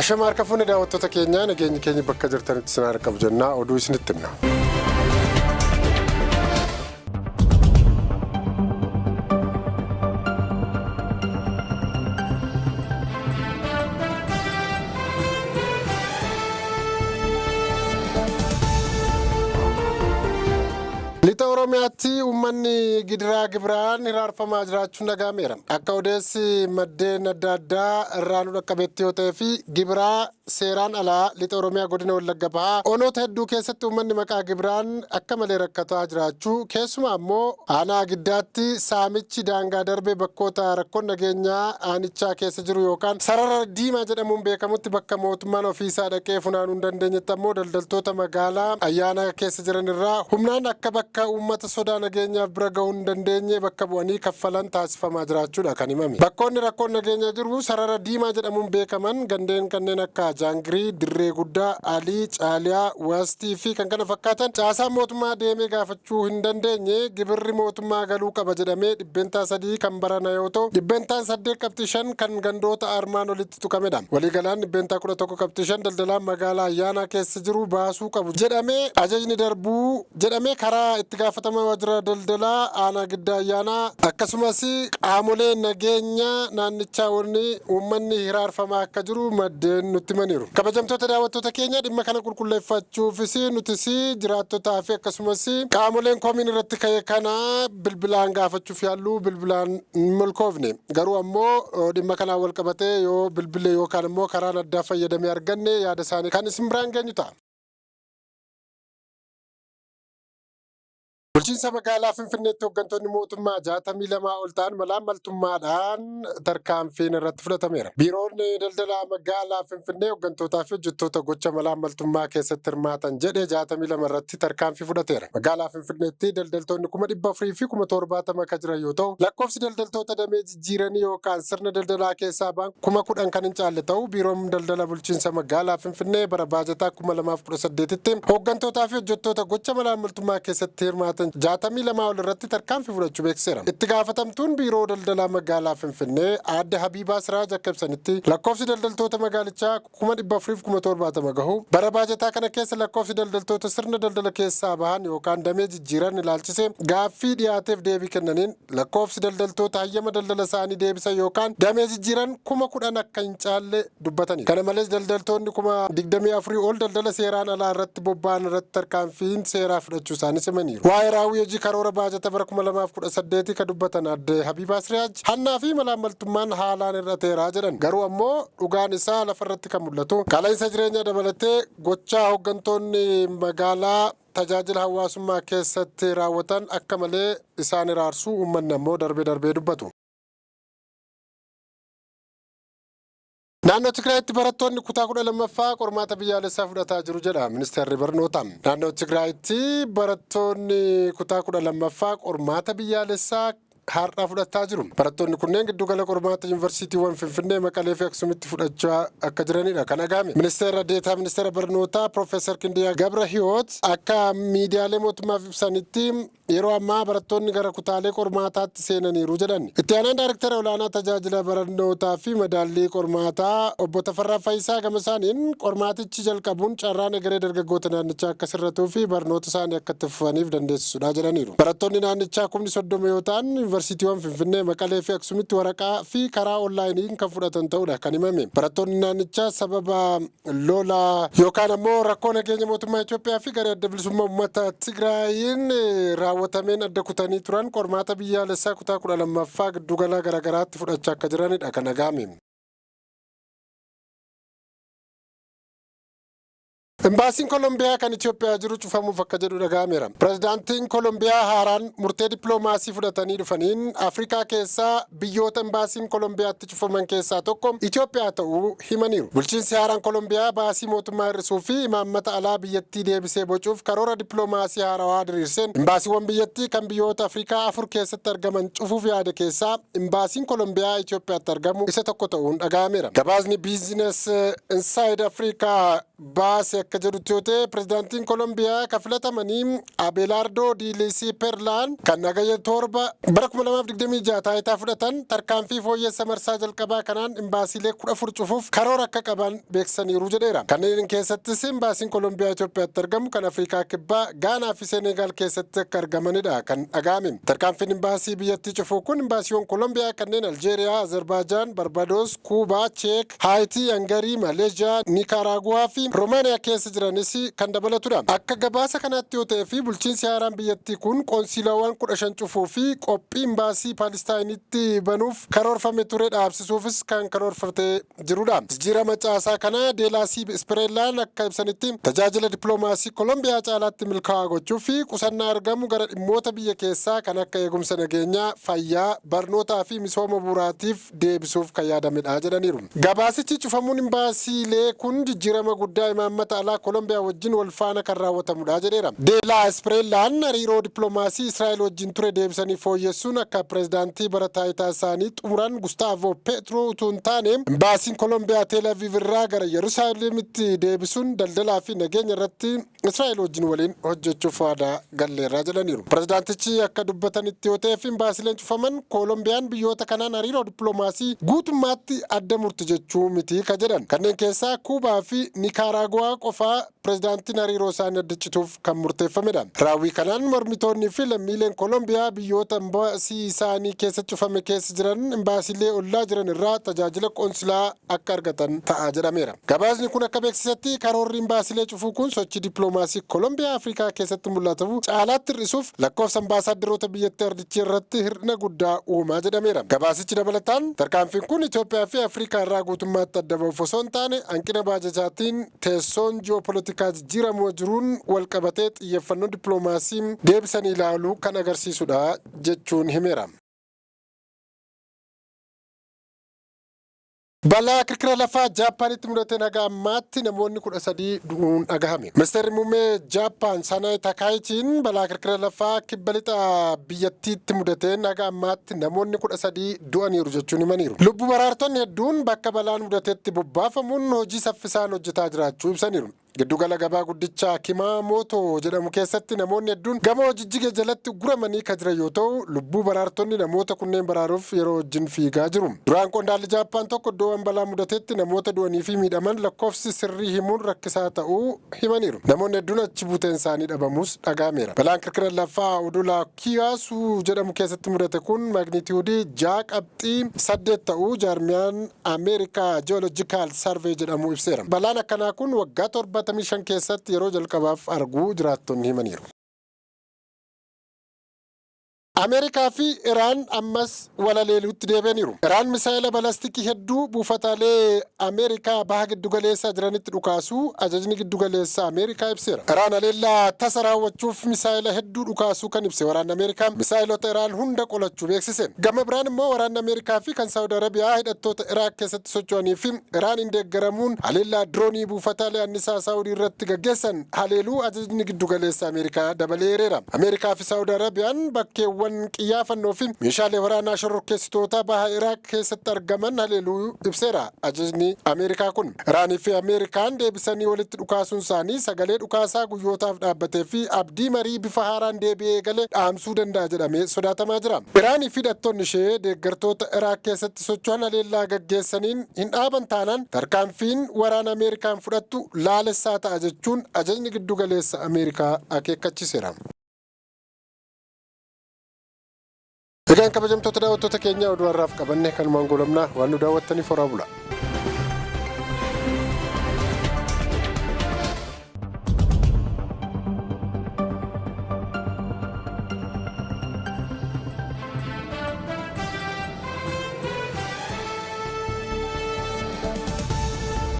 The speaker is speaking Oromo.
Ashama harka fuune daawwattoota keenyaa, nageenyi keenya bakka jirtanitti isin haa qabu jennaa, oduu isinitti himna. Lixa Oromiyaatti uummanni gidiraa gibiraan hiraarfamaa jiraachuun dhaga'ameera. Akka odeessi maddeen adda addaa irraa nu dhaqqabetti yoo ta'ee fi gibiraa seeraan alaa Lixa Oromiyaa godina Wallagga Bahaa onoota hedduu keessatti uummanni maqaa gibiraan akka malee rakkataa jiraachuu, keessumaa ammoo aanaa Giddaatti saamichi daangaa darbe bakkoota rakkoon nageenyaa aanichaa keessa jiru yookaan sarara diimaa jedhamuun beekamutti, bakka mootummaan ofiisaa dhaqee funaanuu hin dandeenyetti ammoo daldaltoota magaalaa Ayyaanaa keessa jiran irraa humnaan akka bakka uummata sodaa nageenyaaf bira gahuu hin dandeenye bakka bu'anii kaffalan taasifamaa jiraachuudha kan himame. Bakkoonni rakkoon nageenyaa jiru sarara diimaa jedhamuun beekaman gandeen kanneen akka Jaangirii, Dirree Guddaa, Alii, Caaliyaa, Wastii fi kan kana fakkaatan caasaan mootummaa deemee gaafachuu hin dandeenye gibirri mootummaa galuu qaba jedhamee 3% kan barana yoo ta'u, dhibbentaan 8.5 kan gandoota armaan olitti tuqamedha. Waliigalaan 11.5% daldalaan magaalaa Ayyaanaa keessa jiru baasuu qabu jedhamee ajajni darbuu jedhamee karaa itti gaafatamaa waajjira daldalaa aanaa Giddaa Ayyaanaa akkasumas qaamolee nageenya naannichaa waliin uummanni hiraarfamaa akka jiru maddeen nutti himaniiru. Kabajamtoota daawwattoota keenya, dhimma kana qulqulleeffachuufis nutis jiraattotaa fi akkasumas qaamoleen komiin irratti ka'e kana bilbilaan gaafachuuf yaallu bilbilaan hin milkoofne. Garuu ammoo dhimma kanaan wal qabatee yoo bilbile yookaan immoo karaan addaa fayyadamee arganne yaada isaanii kan isin biraan geenyu ta'a. Bulchiinsa magaalaa Finfinneetti hooggantoonni mootummaa 62 ol ta'an malaammaltummaadhaan tarkaanfiin irratti fudhatameera. Biiroon daldalaa magaalaa Finfinnee hooggantootaa fi hojjettoota gocha malaammaltummaa keessatti hirmaatan jedhe 62 irratti tarkaanfii fudhateera. Magaalaa Finfinneetti daldaltoonni 470,000 akka jiran yoo ta'u, lakkoofsi daldaltoota damee jijjiiranii yookaan sirna daldalaa keessaa ba'an 10,000 kan hin caalle ta'uu Biiroon Daldala Bulchiinsa Magaalaa Finfinnee bara baajataa 2018tti hooggantootaa fi hojjettoota gocha malaammaltummaa keessatti hirmaatan 62 ol irratti tarkaanfii fudhachuu beeksiseera. Itti gaafatamtuun Biiroo Daldalaa Magaalaa Finfinnee Aadde Habiibaa Siraaj akka ibsanitti, lakkoofsi daldaltoota magaalichaa 470,000 gahu. Bara baajataa kana keessa lakkoofsi daldaltoota sirna daldala keessaa bahan yookaan damee jijjiiran ilaalchisee gaaffii dhiyaateef deebii kennaniin, lakkoofsi daldaltoota hayyama daldala isaanii deebisan yookaan damee jijjiiran 10,000 akka hin caalle dubbatani. Kana malees daldaltoonni 24,000 ol daldala seeraan alaa irratti bobba'an irratti tarkaanfiin seeraa fudhachuu isaanii himaniiru. Waa'ee raawwii hojii karoora baajata bara 2018 ka dubbatan Aadde Habiibaa Siraaj, hannaa fi malaammaltummaan haalaan hir'ateera jedhan. Garuu ammoo dhugaan isaa lafarratti kan mul'atu qaala'insa jireenyaa dabalatee gochaa hooggantoonni magaalaa tajaajila hawaasummaa keessatti raawwatan akka malee isaan hiraarsuu uummanni ammoo darbee darbee dubbatu. Naannoo Tigraayitti barattoonni kutaa 12ffaa qormaata biyyaalessaa fudhataa jiru jedha ministeerri barnootaa. Naannoo Tigraayitti barattoonni kutaa 12ffaa qormaata biyyaalessaa har'a fudhataa jiru. Barattoonni kunneen giddugala qormaata yuunivarsiitiiwwan Finfinnee, Maqalee fi Aksumitti fudhachaa akka jiranidha kan dhagahame. Ministeera Deetaa Ministeera Barnootaa Piroofeesar Kindiyaa Gabra Hiyoot akka miidiyaalee mootummaaf ibsanitti, yeroo ammaa barattoonni gara kutaalee qormaataatti seenaniiru jedhan. Itti aanaan Daayrektara Olaanaa Tajaajila Barnootaa fi Madaallii Qormaataa Obbo Tafarraa Fayisaa gama isaaniin, qormaatichi jalqabuun carraan egeree dargaggoota naannichaa akka sirratuu fi barnoota isaanii akka itti fufaniif dandeessisudha jedhaniiru. Barattoonni naannichaa kumni 30 yoo ta'an yuunivarsiitiiwwan Finfinnee, Maqalee fi Aksumitti waraqaa fi karaa onlaayiniin kan fudhatan ta'uudha kan himame. Barattoonni naannichaa sababa lola yookaan ammoo rakkoo nageenya mootummaa Itoophiyaa fi garee Adda Bilisummaa Uummata Tigraayiin raawwatameen adda kutanii turan qormaata biyyaalessaa kutaa 12ffaa giddugala garaagaraatti fudhachaa akka jiranidha kan dhagahame. Imbaasiin Kolombiyaa kan Itoophiyaa jiru cufamuuf akka jedhu dhaga'ameera. Pirezidaantiin Kolombiyaa haaraan murtee dippiloomaasii fudhatanii dhufaniin Afrikaa keessaa biyyoota imbaasiin Kolombiyaatti cufaman keessaa tokko Itoophiyaa ta'uu himaniiru. Bulchiinsi haaraan Kolombiyaa baasii mootummaa hir'isuu fi imaammata alaa biyyattii deebisee bocuuf karoora dippiloomaasii haarawaa diriirseen imbaasiiwwan biyyattii kan biyyoota Afrikaa afur keessatti argaman cufuuf yaade keessaa imbaasiin Kolombiyaa Itoophiyaatti argamu isa tokko ta'uun dhaga'ameera. Gabaasni Business Inside Africa baase akka Akka jedhutti yoo ta'e, pirezidaantiin Kolombiyaa kan filatamanii Abeelaardoo Diilisii Perlaan kan Hagayya 7 bara 2026 taayitaa fudhatan, tarkaanfii fooyyessa marsaa jalqabaa kanaan imbaasiilee 14 cufuuf karoora akka qaban beeksisaniiru jedheera. Kanneen keessattis imbaasiin Kolombiyaa Itoophiyaatti argamu, kan Afrikaa Kibbaa, Gaanaa fi Senegaal keessatti akka argamanidha kan dhaga'ame. Tarkaanfiin imbaasii biyyattii cufuu kun imbaasiiwwan Kolombiyaa kanneen Aljeeriyaa, Azerbaajaan, Barbadoos, Kuubaa, Cheek, Haayitii, Hangarii, Maleeshiyaa, Nikaraaguwaa fi Roomaaniyaa keessa jiranis kan dabalatudha. Akka gabaasa kanaatti yoo ta'ee fi bulchiinsi haaraan biyyattii kun qoonsiilaawwan 15 cufuu fi qophii imbaasii Paalistaayinitti banuuf karoorfame ture dhaabsisuufis kan karoorfatee jirudha. Jijjiirama caasaa kana Deelaasii Ispireellaan akka ibsanitti, tajaajila dippiloomaasii Kolombiyaa caalaatti milkaa'aa gochuu fi qusannaa argamu gara dhimmoota biyya keessaa kan akka eegumsa nageenyaa, fayyaa, barnootaa fi misooma bu'uuraatiif deebisuuf kan yaadamedha jedhaniiru. Gabaasichi cufamuun imbaasiilee kun jijjiirama guddaa imaammata alaa Kolombiyaa wajjin wal faana kan raawwatamudha jedheera. Deelaa Ispireellaan hariiroo dippiloomaasii Israa'el wajjin ture deebisanii fooyyessuun akka pireezidaantii bara taayitaa isaanii xumuran Gustaavoo Peetroo utuu hin taane, imbaasiin Kolombiyaa Teel Aviiv irraa gara Yerusaalemitti deebisuun daldalaa fi nageenya irratti Israa'el wajjin waliin hojjechuuf waadaa galleerraa jedhaniiru. Pireezidaantichi akka dubbatanitti yoo ta'eef, imbaasileen cufaman Kolombiyaan biyyoota kanaan hariiroo dippiloomaasii guutummaatti adda murti jechuu miti ka jedhan. Kanneen keessaa Kuubaa fi Nikaraaguwaa qofaa pireezidaantiin hariiroo isaanii adda cituuf kan murteeffamedha. Raawwii kanaan mormitoonnii fi lammiileen Kolombiyaa biyyoota imbaasii isaanii keessa cufame keessa jiran imbaasiilee ollaa jiran irraa tajaajila qoonsilaa akka argatan ta'a jedhameera. Gabaasni kun akka beeksisetti, karoorri imbaasiilee cufuu kun sochii dippiloomaasii Kolombiyaa Afrikaa keessatti mul'atu caalaatti hir'isuuf lakkoofsa ambaasaadarroota biyyattii ardichi irratti hir'ina guddaa uumaa jedhameera. Gabaasichi dabalataan tarkaanfiin kun Itoophiyaa fi Afrikaa irraa guutummaatti adda ba'uuf osoo hin taane, hanqina baajataatiin teessoon ji'opolitikaa jijjiiramuu jiruun wal qabatee xiyyeeffannoo dippiloomaasii deebisanii ilaaluu kan agarsiisudha jechuun himeera. Balaa kirkira lafaa Jaappaanitti mudateen haga ammaatti namoonni 13 du'uun dhagahame. Ministeerri muummee Jaappaan Sanae Takaayichiin balaa kirkira lafaa kibba lixa biyyattiitti mudateen haga ammaatti namoonni 13 du'aniiru jechuun himaniiru. Lubbu baraartonni hedduun bakka balaan mudatetti bobbaafamuun hojii saffisaan hojjetaa jiraachuu ibsaniiru. Giddugala gabaa guddicha Kimaamoto jedhamu keessatti namoonni hedduun gamoo jijjige jalatti uguramanii kan jiran yoo ta'u, lubbuu baraartonni namoota kunneen baraaruuf yeroo wajjin fiigaa jiru. Duraan qondaalli Jaappaan tokko iddoowwan balaa mudatetti namoota du'anii fi miidhaman lakkoofsi sirrii himuun rakkisaa ta'uu himaniiru. Namoonni hedduun achi buuteen isaanii dhabamuus dhaga'ameera. Balaan kirkira lafaa odola Kiyaasuu jedhamu keessatti mudate kun magnitiyuudii 6.8 ta'uu jaarmiyaan Ameerikaa Geological Survey jedhamu ibseera. Balaan akkanaa kun waggaa 75 keessatti yeroo jalqabaaf arguu jiraattonni himaniiru. Ameerikaa fi Iraan ammas walaleeluutti deebi'aniiru. Iraan misaa'ela balastikii hedduu buufataalee Ameerikaa baha giddugaleessaa jiranitti dhukaasuu ajajni giddugaleessaa Ameerikaa ibseera. Iraan haleellaa tasa raawwachuuf misaa'ela hedduu dhukaasuu kan ibse waraanni Ameerikaa, misaa'elota Iraan hunda qolachuu beeksise. Gama biraan immoo waraanni Ameerikaa fi kan Saawud Arabiyaa hidhattoota Iraaq keessatti socho'anii fi Iraaniin deeggaramuun haleellaa diroonii buufataalee annisaa Saawudii irratti gaggeessan haleeluu ajajni giddugaleessa Ameerikaa dabalee eereera. Ameerikaa fi Saawud Arabiyaan bakkeewwan qiyyaafannoo fi meeshaalee waraanaa shororkeessitootaa baha Iraaq keessatti argaman haleeluu ibseera ajajni Ameerikaa kun. Iraanii fi Ameerikaan deebisanii walitti dhukaasuun isaanii sagalee dhukaasaa guyyootaaf dhaabbatee fi abdii marii bifa haaraan deebi'ee eegale dhaamsuu danda'a jedhamee sodaatamaa jira. Iraanii fi hidhattoonni ishee deeggartoota Iraaq keessatti socho'an haleellaa gaggeessaniin hin dhaaban taanaan, tarkaanfiin waraana Ameerikaan fudhattu laalessaa ta'a jechuun ajajni giddugaleessa Ameerikaa akeekkachiiseera. Egaan kabajamtoota daawwattoota keenyaa, oduu har'aaf qabanne kanumaan goolabnaa. Waan nu daawwattaniif horaa bula.